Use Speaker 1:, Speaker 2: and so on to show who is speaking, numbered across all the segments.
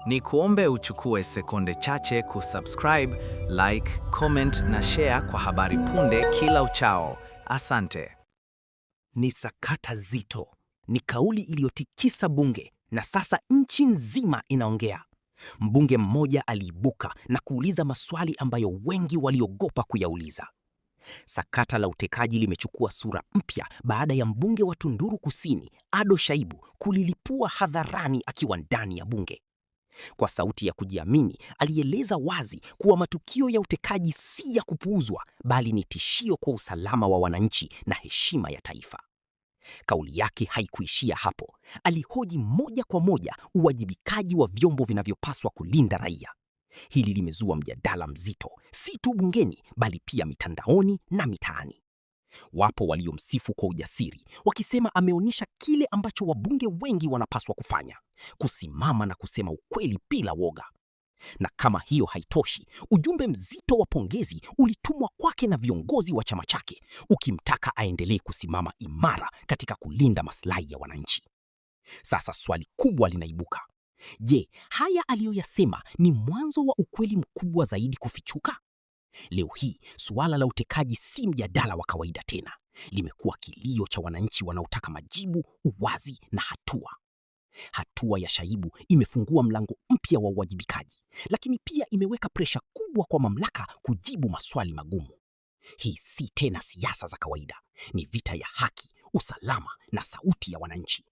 Speaker 1: Ni kuombe uchukue sekunde chache kusubscribe, like, comment na share kwa habari punde kila uchao. Asante.
Speaker 2: Ni sakata zito, ni kauli iliyotikisa bunge na sasa nchi nzima inaongea. Mbunge mmoja aliibuka na kuuliza maswali ambayo wengi waliogopa kuyauliza. Sakata la utekaji limechukua sura mpya baada ya mbunge wa Tunduru Kusini, Ado Shaibu, kulilipua hadharani akiwa ndani ya bunge. Kwa sauti ya kujiamini, alieleza wazi kuwa matukio ya utekaji si ya kupuuzwa, bali ni tishio kwa usalama wa wananchi na heshima ya taifa. Kauli yake haikuishia hapo. Alihoji moja kwa moja uwajibikaji wa vyombo vinavyopaswa kulinda raia. Hili limezua mjadala mzito, si tu bungeni, bali pia mitandaoni na mitaani. Wapo waliomsifu kwa ujasiri, wakisema ameonyesha kile ambacho wabunge wengi wanapaswa kufanya: kusimama na kusema ukweli bila woga. Na kama hiyo haitoshi, ujumbe mzito wa pongezi ulitumwa kwake na viongozi wa chama chake, ukimtaka aendelee kusimama imara katika kulinda maslahi ya wananchi. Sasa swali kubwa linaibuka. Je, haya aliyoyasema ni mwanzo wa ukweli mkubwa zaidi kufichuka? Leo hii suala la utekaji si mjadala wa kawaida tena. Limekuwa kilio cha wananchi wanaotaka majibu, uwazi na hatua. Hatua ya Shaibu imefungua mlango mpya wa uwajibikaji, lakini pia imeweka presha kubwa kwa mamlaka kujibu maswali magumu. Hii si tena siasa za kawaida, ni vita ya haki, usalama na sauti ya wananchi.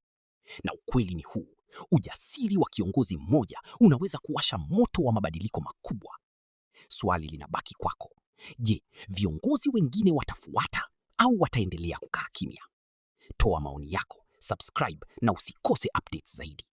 Speaker 2: Na ukweli ni huu: ujasiri wa kiongozi mmoja unaweza kuwasha moto wa mabadiliko makubwa. Swali linabaki kwako. Je, viongozi wengine watafuata au wataendelea kukaa kimya? Toa maoni yako, subscribe na usikose updates zaidi.